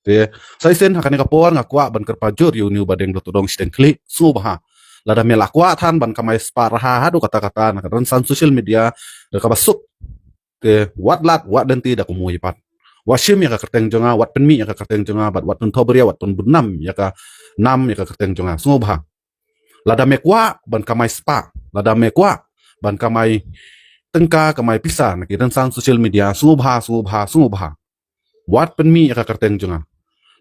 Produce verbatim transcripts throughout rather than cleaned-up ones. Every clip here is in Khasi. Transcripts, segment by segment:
Te sa shisien ha kane ka por nga kwah ban kyrpad jur ïa une u Bah Deng Dr. Todong shiteng khlieh, sngewbha, lada me la kwah than ban kamai spah raha haduh katta katta na ka rynsan social media da kaba suk, te wat lad, wat lynti da kumwei pat. Wat shim ïa ka kyrteng jong nga, wat pynmih ïa ka kyrteng jong nga, bad wat pynthohbria, wat pynbudnam ïa ka nam, ïa ka kyrteng jong nga, sngewbha. Lada me kwah ban kamai spah, lada me kwah ban kamai tyngka, kamai pisa na ki rynsan social media, sngewbha, sngewbha, sngewbha. Wat pynmih ïa ka kyrteng jong nga.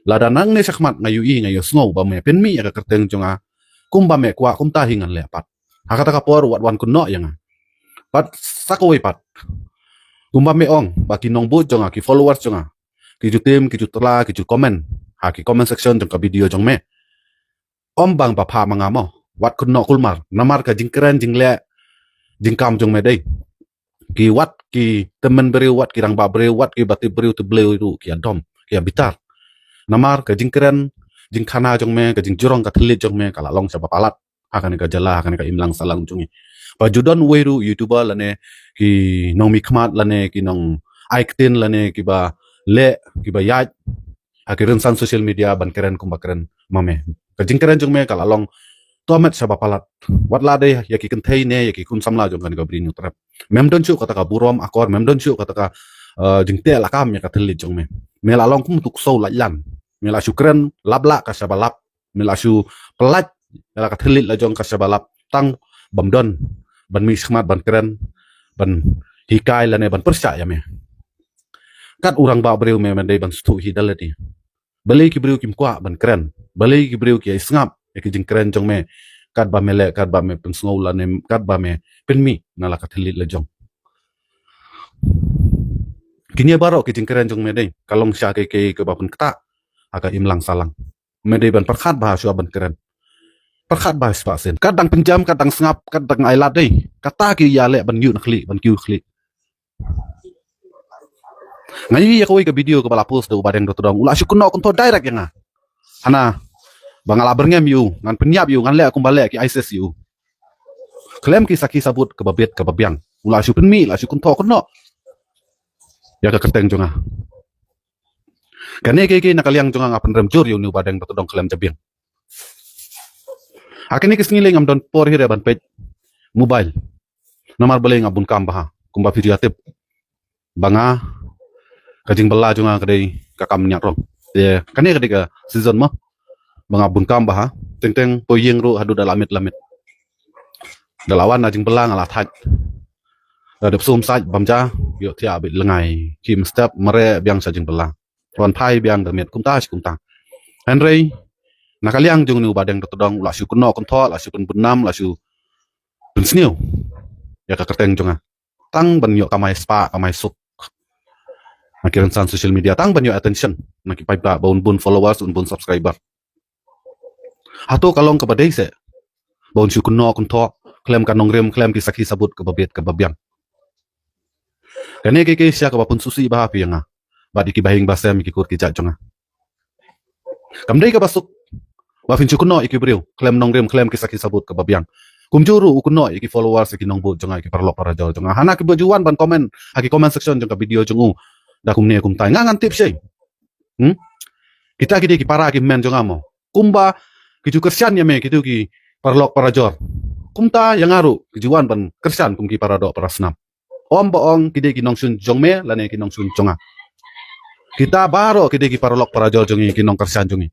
Lada nangne shakhmat nga ïohi, nga ïohsngew ba me pynmih ïa ka kyrteng jong nga, kumba me kwah kumta hi ngan leh pat. Ha kata ka por wat wan kynnoh ïa nga. Bad sa kawei pat, kumba me ong ba ki nongbud jong nga, ki followers jong nga, ki ju tim, ki ju tla, ki ju comment ha ki comment section jong ka video jong me. Ym bang ba pha ma nga mo, wat kynnoh kulmar, namar ka jingkren jingleh jingkam jong me dei, ki wat ki tymmen briew, wat ki rangbah briew, wat ki ba tip briew tip briew ruh ki ïa dom, ki ïa bitar. Namar ka jingkren jingkhana jong me, ka jingjrong ka thylliej jong me ka la long shaba palat ha kane ka jylla, ha kane ka imlang sahlang jong ngi. Ba ju don uwei ruh YouTuber lane ki nongmihkhmat lane ki nongai ktien lane kiba leh, kiba ïaid ha ki rynsan social media ban kren kumba kren ma me. Ka jingkren jong me ka la long tomet shaba palat, wat la dei ïa ki kynthei ne ïa ki khun samla jong kane ka Bri Hynñiewtrep. Mem don shuh kata ka burom akor, mem don shuh kata ka, eh, jingteh lakam ïa ka thylliej jong me. Me la long kum utu u ksew laitlan. Me la shu kren lap la ka shaba lap. Me la shu pyllait ïa la ka thylliej la jong ka shaba lap, tang bym don ban mih shakhmat ban kren, ban hikai lane ban pyrshah ïa me. Kat u rangbah briew me, me dei ban sngewthuh hi da lade. Balei ki briew kim kwah ban kren, balei ki briew ki ïa sngap ïa ki jingkren jong me, katba me leh, katba me pynsngew lane katba me pynmih na la ka thylliej la jong. Kine baroh ki jingkren jong me dei ka long sha kiei kiei kiba pynktah ha ka imlang sahlang. Me dei ban pyrkhat bha shuwa ban kren. Pyrkhat bha spah sien. Kat dang pynjam, kat dang sngap, kat dang ai lad dei, kata ki ïaleh ban ïuh na khlieh, ban kiew khlieh. Nga ïohi ïa kawei ka video kaba la post da u Bah Deng Dr. Todong, u la shu kynnoh kynthoh direct ïa nga. Hana ba nga la byrngem ïa u, ngan pynïap ïa u, ngan leh kumba leh ki ISIS ïa u. Khlem ki sakhi sabut kaba bit kaba biang, u la shu pynmih, la shu kynthoh kynnoh ïa ka kyrteng jong nga. Kane kiei kiei na ka liang jong nga, nga pynrem jur ïa une u Bah Deng Dr. Todong khlem jabieng. Ha kine ki sngi lei ngam don por hi re ban peit mobile. Namar balei, nga bun kam bha, kumba phi ju ïa tip ba nga, ka jingbylla jong nga ka dei ka kam ñiad rong. Te kane ka dei ka season mo ba nga bun kam bha. Teng teng poi ïing ruh haduh da la miet la miet. Da la wan na jingbylla nga la thait. Da dep sum sait bam ja, ïoh thiah bit lyngngai, khie mynstep, mareh biang sha jingbylla, wan phai biang da miet, kumta shi kumta. Hynrei na ka liang jong une u Bah Deng Dr. Todong, u la shu kynnoh kynthoh, la shu pynbudnam, la shu pynsniew ïa ka kyrteng jong nga, tang ban ïoh kamai spah kamai suk na ki rynsan social media, tang ban ïoh attention na ki paidbah ba un bun followers, un bun subscriber. Hato ka long kaba dei seh ba un shu kynnoh kynthoh khlem ka nongrim, khlem ki sakhi sabut kaba bit kaba biang? Kane kiei kiei shisha kaba pynsngewsih bha phi ïa nga bad ïa ki bahaïing bahasem, ïa ki kur ki jait jong nga. Kam dei kaba suk ba phin shu kynnoh ïa ki briew khlem nongrim, khlem ki sakhi sabut kaba biang. Kumjuh ruh u kynnoh ïa ki followers, ïa ki nongbud jong nga, ïa ki paralok parajor jong nga, hana kiba ju wan ban comment ha ki comment section jong ka video jong u da kumne kumtai. Nga ngan tip shei. Hmm? Kita ki dei ki para ki hynmen jong nga mo. Kumba ki ju kyrshan ïa me kitu ki paralok parajor, kumta ïa nga ruh ki ju wan ban kyrshan kum ki paradoh parasnam. Ym ba ong ki dei ki nongshun jong me lane ki nongshun jong nga. Kita baroh ki dei ki paralok parajor jong ngi, ki nongkyrshan jong ngi.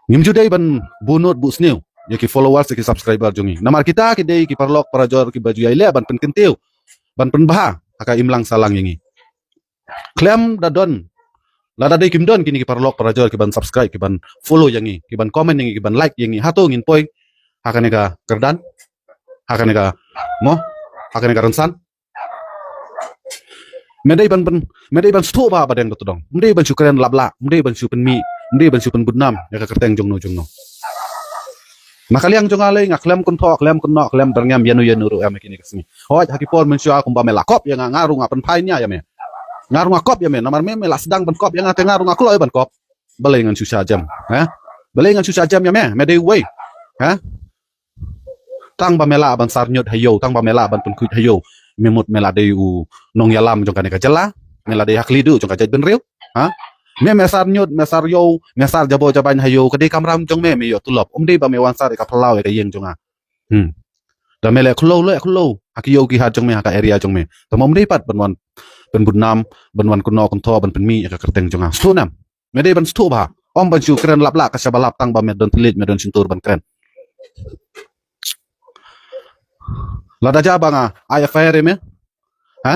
Ngim ju dei ban buh nud buh sniew ïa ki followers, ïa ki subscriber jong ngi, namar kita ki dei ki paralok parajor kiba ju ïai leh ban pynkyntiew, ban pynbha ha ka imlang sahlang ïa ngi. Khlem da don, lada dei kim don kine ki paralok parajor kiban subscribe, kiban follow ïa ngi, kiban comment ïa ngi, kiban like ïa ngi, hato ngin poi ha kane ka kyrdan, ha kane ka, mo, ha kane ka rynsan? Me dei ban, ban, me dei ban sngewthuh bha, Bah Deng Dr. Todong. Me dei ban shu kren lap lah, me dei ban shu pynmih, me dei ban shu pynbudnam ïa ka kyrteng jongno jongno. Na ka liang jong nga lei, nga khlem kynthoh, khlem kynnoh, khlem byrngem ïano ïano ruh ïa me kine ki sngi. Hooid, ha ki por mynshuwa kumba me la kop ïa nga, nga ruh nga pynphai nia ïa me. Nga ruh nga kop ïa me, namar me, me la sdang ban kop ïa nga, te nga ruh nga kloi ban kop. Balei ngan shu shah jem, ha? Balei ngan shu shah jem ïa me, me dei uwei, ha? Tang ba me lah ban sar ñiut ha ïew, tang ba me lah ban pynkhuid ha ïew, me mut me la dei u nongïalam jong kane ka jylla, me la dei ha khlieh duh jong ka jaitbynriew, ha? Me, me sar ñiut, me sar ïew, me sar jabo jabain ha ïew, ka dei kamram jong me, me ïoh tulop. Ym dei ba me wan sar ïa ka phyllaw ïa ka ïing jong nga. Hmm. Da me leh khullew, leh khullew ha ki ïew ki hat jong me, ha ka area jong me. Tangba ym dei pat ban wan pynbud nam, ban wan kynnoh kynthoh, ban pynmih ïa ka kyrteng jong nga. Sngewthuh ne em? Me dei ban sngewthuh bha. Ym ban shu kren lap lah ka shaba lap tang ba me don thylliej, me don shyntur ban kren. Lada jia ba nga ai F I R ïa me, ha?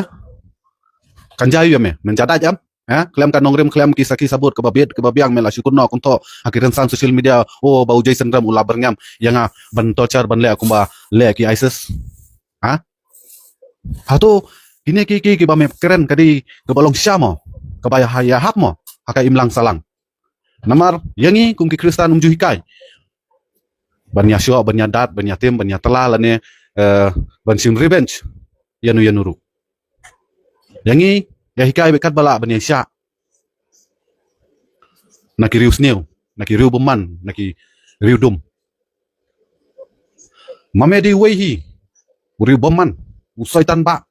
Kan jia ïa me, men jia dait em? Ha? Khlem ka nongrim, khlem ki sakhi sabut kaba bit kaba biang, me la shu kynnoh kynthoh ha ki rynsan social media, oh, ba u Jason Ram u la byrngem ïa nga ban torture, ban leh kumba leh ki ISIS. Ha? Hato kine ki, ki, kiba me kren ka dei kaba long shisha mo, kaba ïa, ïahap mo ha ka imlang sahlang? Namar ïa ngi kum ki Khristan ym ju hikai ban ïashoh, ban ïadat, ban ïatim, ban ïatla lane, eh, ban shim revenge ïa no ïa no ruh. Ïa ngi ïa hikai beit katba lah ban ïaishah na ki riewsniew, na ki riewbymman, na ki riewdum. Ma me dei uwei hi u riewbymman, u soitan bah,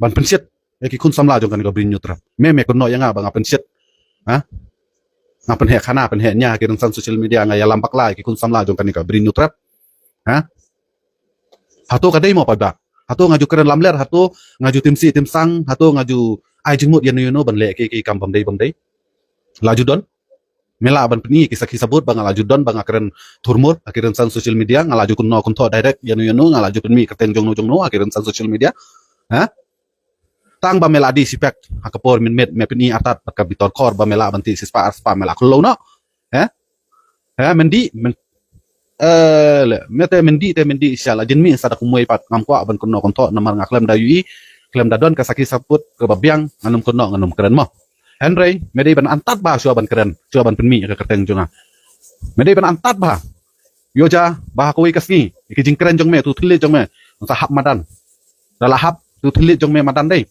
ban pynshit ïa ki khun samla jong kane ka Bri Hynñiewtrep? Me, me kynnoh ïa nga ba nga pynshit? Ha? Nga pynheh khana, pynheh nia ha ki rynsan social media, nga ïalam bakla ïa ki khun samla jong kane ka Bri Hynñiewtrep? Ha? Hato ka dei mo paidbah? Hato nga ju kren lamler? Hato nga ju tim sih tim sang? Hato nga ju ai jingmut ïa no ïa no ban leh ki, ki kam bym dei bym dei? La ju don? Me lah ban pyni ki sakhi sabut ba nga la ju don, ba nga kren thurmur ha ki rynsan social media, nga la ju kynnoh kynthoh direct ïa no ïa no, nga la ju pynmih kyrteng jong no jong no ha ki rynsan social media? Ha? Tang ba me la dih sipek ha ka por mynmiet, me pyni artat bad ka bitor khor ba me lah ban tih shispah arspah, me la khullew noh. Ha? Ha, men dih, men, eh, le, me te men dih, te men dih shisha, la jin mih sa da kumwei pat, ngam kwah ban kynnoh kynthoh namar nga khlem da ïohi, khlem da don ka sakhi sabut kaba biang, ngan ym kynnoh, ngan ym kren mo. Hynrei me dei ban antat bha shuwa ban kren, shuwa ban pynmih ïa ka kyrteng jong nga. Me dei ban antat bha. Ïoh jia ba ha kawei ka sngi ïa ki jingkren jong me, uto u thylliej jong me un sa hap madan. Da la hap uto u thylliej jong me madan dei,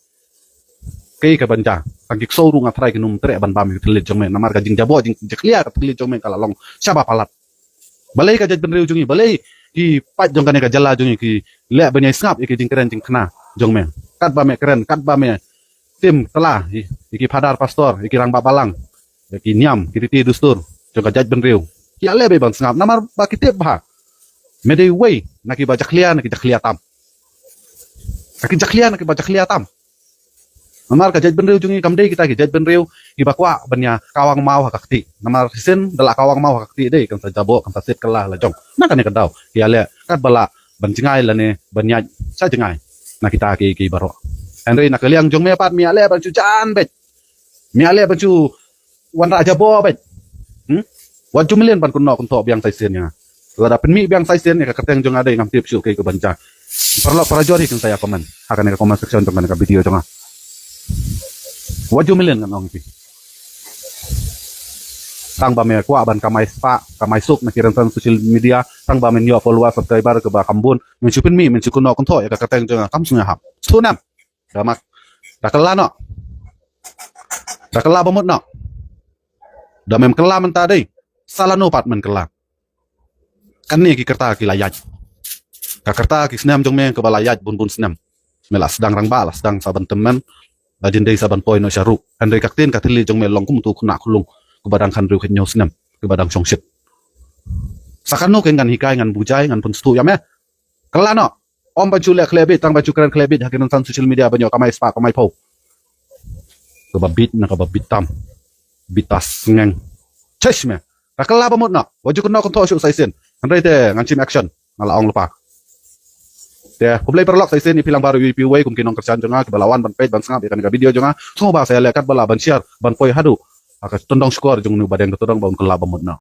kaei kaban jia? Tang ki ksew ruh nga tharai kin ym treh ban bam ïa ka thylliej jong me, namar ka jingjaboh, jingjakhlia ka thylliej jong me ka la long shaba palat. Balei ka jaitbynriew jong ngi, balei ki paid jong kane ka jylla jong ngi ki leh ban ïai sngap ïa ki jingkren jingkhana jong me? Katba me kren, katba me tim tla ïa, ïa ki phadar pastor, ïa ki rangbah balang, ïa ki niam, ki riti dustur jong ka jaitbynriew, ki ïaleh beit ban sngap namar ba ki tip bha me dei uwei na kiba jakhlia, na ki jakhlia tam. Na ki jakhlia, na kiba jakhlia tam. Namar ka jaitbynriew jong ngi kam dei kita ki jaitbynriew kiba kwah ban ïa kawang maw ha ka kti. Namar shisien da la kawang maw ha ka kti dei kan sa jaboh, kan sa siat kylla la jong. Na kane ka daw ki ïaleh katba lah ban jngai lane ban ïaid sha jngai na kita ki, ki baroh. Hynrei na ka liang jong me pat me ïaleh ban shu jan beit. Me ïaleh ban shu wanrah jaboh beit. Hmm? Wat ju mlien ban kynnoh kynthoh biang sa shisien ïa nga. Lada pynmih biang sa shisien ïa ka kyrteng jong nga dei ngam tip shuh kaei kaban jia. Paralok parajor hi kin sa ïa comment ha kane ka comment section jong kane ka video jong nga. Wat ju mlien ngan ong ïa phi. Tang ba me kwah ban kamai spah, kamai suk na ki rynsan social media, tang ba men ïoh follower, subscriber kiba kham bun, men shu pynmih, men shu kynnoh kynthoh ïa ka kyrteng jong nga, kam sngewhap. Sngewthuh ne em? Da mak, da kylla noh. Da kylla ba mut noh. Da mem kylla mynta dei, sa lano pat men kylla? Kane ki kyrta ki la ïaid. Ka kyrta ki snem jong me kaba la ïaid bun bun snem. Me la sdang rangbah, la sdang sa ban tymmen, la jin dei sa ban poi noh sha ruh. Hynrei ka ktien ka thylliej jong me long kum uto u khynnah khulung kaba dang khathynriew khathynñiew snem, kaba dang shongshit. Sa kano kein ngan hikai, ngan bujai, ngan pynsngewthuh ïa me? Kylla noh. Ym ban shu leh khleh bit, tang ban shu kren khleh bit ha ki rynsan social media ban ïoh kamai spah kamai phew. Kaba bit na kaba bit tam, bit ta sngeng. Chesh me. Da kylla ba mut noh. Wat ju kynnoh kynthoh shuh sa shisien. Hynrei te ngan shim action, nga la ong lypa. Te khublei paralok, sa shisien ïa phi lang baroh, ïa phi uwei kum ki nongkyrshan jong nga kiba la wan ban peit ban sngap ïa kane ka video jong nga, sngewbha sa ïaleh katba lah ban share, ban poi haduh ha ka tyndong shkor jong une u badeng ka tyndong ba un kylla ba mut noh.